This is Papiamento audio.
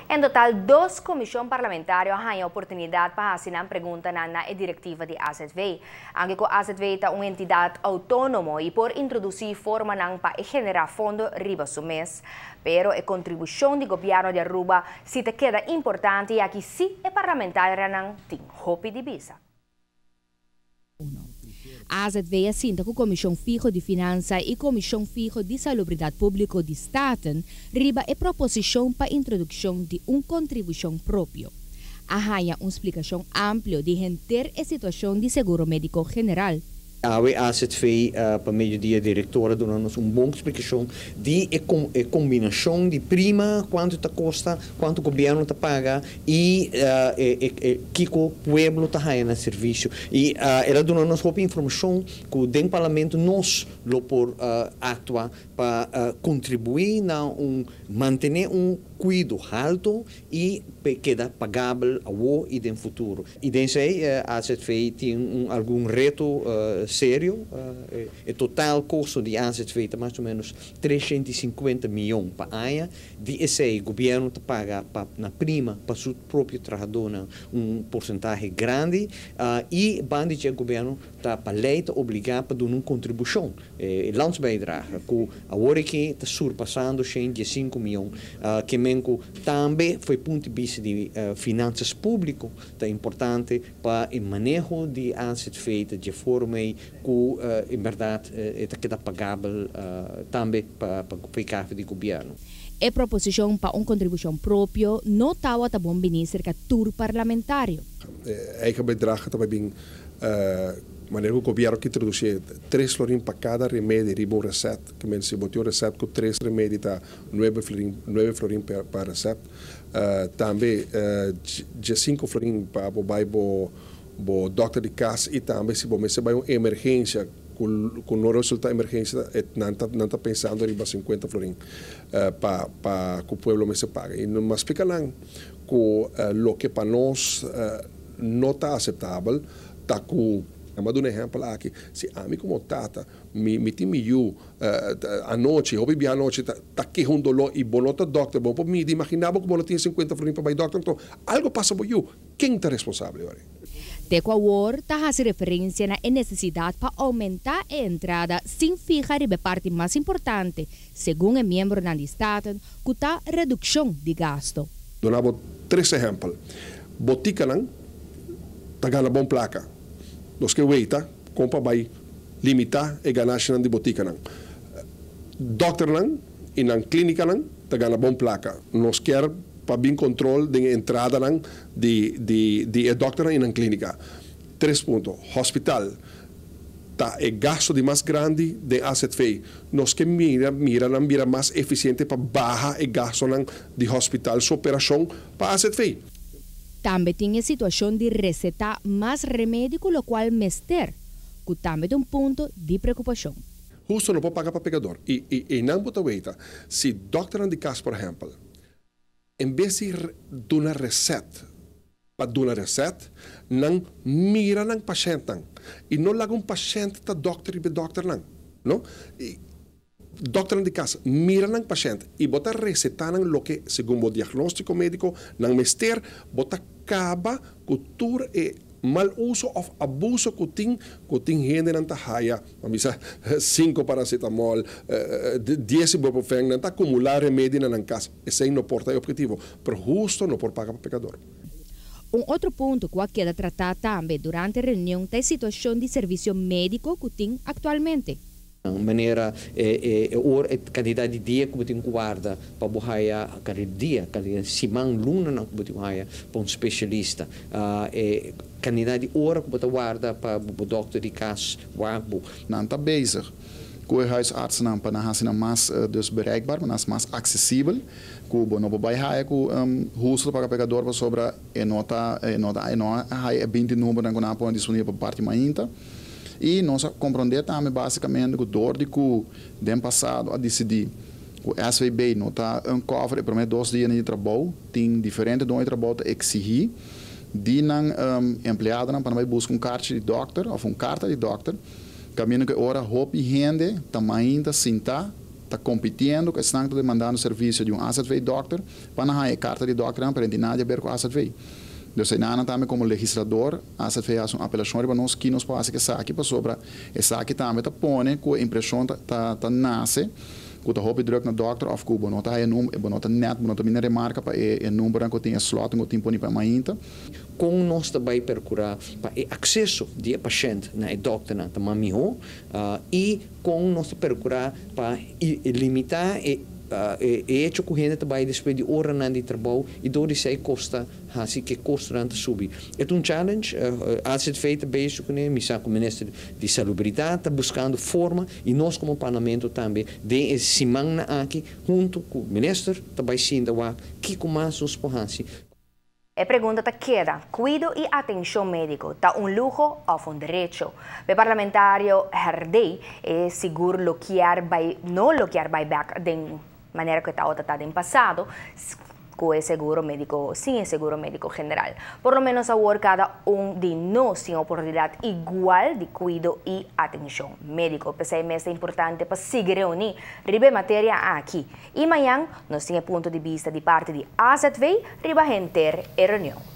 En total, dos comision parlamentario a haya oportunidad pa haci pregunta na directiva di AZV. Aunke cu AZV ta un entidad autonomo y por introduci forma pa genera fondo riba su mes, pero e contribucion di gobierno di Aruba si ta keda importante y aki si e parlamentarionan tin hopi di bisa. AZV a sinta cu Comision Fiho di Finansa y Comision Fiho di Salubridad Publico di Staten riba e proposicion pa introduccion di un contribucion propio. A haya un splicacion amplio di henter e situacion di seguro medico general. Awe AZV, pa medio di director, a duna nos un bon splicacion di e combinacion di prima, cuanto ta costa, cuanto gobierno ta paga y kico pueblo ta haya na servicio. Y el a duna nos hopi informacion cu den parlamento nos lo por actua pa contribui na un mantene un cuido halto y keda pagabel awo y den futuro. Y den esey, AZV tin algun reto serio. E total costo di AZV ta mas o menos 350 miyon pa aña. Di esey, gobierno ta paga na prima pa su propio trahador un porcentahe grandi y banda di gobierno ta pa ley ta obliga pa duna un contribucion, landsbijdrage, cu awor aki ta surpasando 105 miyon, kiermen cu tambe for di punto di bista di finanzas publico ta importante pa e maneho di AZV di forma cu en berdad ta keda pagabel tambe pa pa di gobierno. E proposicion pa un contribucion propio no tabata bon bini serca tur parlamentario. Eigen bijdrage tambe bin manera cu gobierno a introduci 3 florin pa cada remedi riba un recept, kiermen si bo tin un recept cu tres remedi ta 9 florin, 9 florin pa recept. Tambe 5 florin pa bo bay bo dokter di cas y tambe si bo mester bay un emergencia cu no resulta emergencia, nan ta pensando riba 50 florin pa cu pueblo mester paga. Y m'a splica nan cu loke pa nos no ta aceptabel ta cu, m'a duna un ehempel aki, si ami como tata mi tin mi yiu anochi, hopi bia anochi ta keha un dolor y bo no ta dokter, bo por midi, imagina bo cu bo no tin 50 florin pa bay dokter, anto algo pasa bo yiu, ken ta responsabel awor? Te cu awor ta haci referencia na necesidad pa aumenta e entrada sin fiha riba e parti mas importante, segun e miembro di Staten, cu ta reduccion di gasto. Duna bo tres ehempel. Boticanan ta gana bon placa. Nos kier weta, con pa bay limita e ganashi di boticanan. Dokternan y nan clinicanan ta gana bon placa. Nos kier pa bin control di entradanan di e dokternan y nan clinica. Tres punto. Hospital ta e gasto di mas grandi di AZV. Nos kier mira nan bira mas eficiente pa baha e gastonan di hospital su operacion pa AZV. Tambe tin e situacion di receta mas remedi cu locual mester, cu tambe ta un punto di preocupacion. Husto no por paga pa pecador. Y nan bo ta weta. Si dokter di cas, por ehempel, en bes di duna recept, pa duna recept, nan mira nan pashent nan. Y no laga un pashent ta dokter y be dokter nan. No? Y dokter di cas mira nan pashent y bo ta receta nan loke segun e diagnostico medico nan mester, bo ta caba cu tur e mal uso of abuso cu tin hende nan ta haya, misa 5 paracetamol, 10 ibuprofen, nan ta acumula remedi na nan cas. Esey no por ta e obhetivo, pero husto no por paga pa pecador. Un otro punto cu a keda trata tambe durante e reunion ta e situacion di servicio medico cu tin actualmente. Manera e cantidad di dia cu tin warda pa bo haya, cantidad di dia, cantidad di siman, luna nan cu tin haya pa un specialista, e cantidad di ora cu bo warda pa e dokter di cas wak bo. Nan ta bezig cu e huisartsen pa nan hasi mas dus bereikbaar, maar mas accessibel. Cu bo no por bay haya cu husto paga pecador pa sobra e no haya e 20 number nan cu nan pone disponibel pa parti mainta. Y nos a comprende tambe basicamente cu door di cu den pasado a dicidi cu SVB no ta un cover e prome 2 dia di trabou, tin diferente doño di trabou ta exigi di nan empleadonan pa bay busca un carta di dokter of un carta di dokter, caminda cu ora hopi hende ta mainta sinta. Ta compitiendo cu esnan ta demandando servicio di un AZV dokter pa nan haya e carta di dokter pero no tin nada di haber cu AZV. Dus einan tambe como legislador, AZV haci un apelacion riba nos cu nos por haci esaki pasobra esaki tambe ta pone cu e impresion ta nace cu ta hopi druk na dokter of cu bo no ta haya number, bo no ta net, bo no ta bini remarca pa e number cu tin slot cu tin poni pa mainta. Con nos ta bay percura pa e acceso di pashent na e dokter ta mas miho y con nos ta percura pa limita e hecho cu hende ta bay despues di ora di trabou y door di esey costa asina cu costo ta subi. E un challenge, AZV ta bezig cu ne, cu minister di Salubridad ta buscando forma y nos como parlamento tambe den siman aki hunto cu e minister ta bay sinta wak kico mas nos por haci. E pregunta ta keda: cuido y atencion medico ta un luho of un derecho? E parlamentario Herdé e sigur lo kier bay, no lo kier bay back di manera cu tabata den pasado, cu e seguro medico, sin seguro medico general. Por lo menos awor cada un di nos tin oportunidad igual di cuido y atencion medico. P'esey ta importante pa sigui reuni riba e materia aki. Y mañan nos tin punto di bista di parti di AZV riba henter e reunion.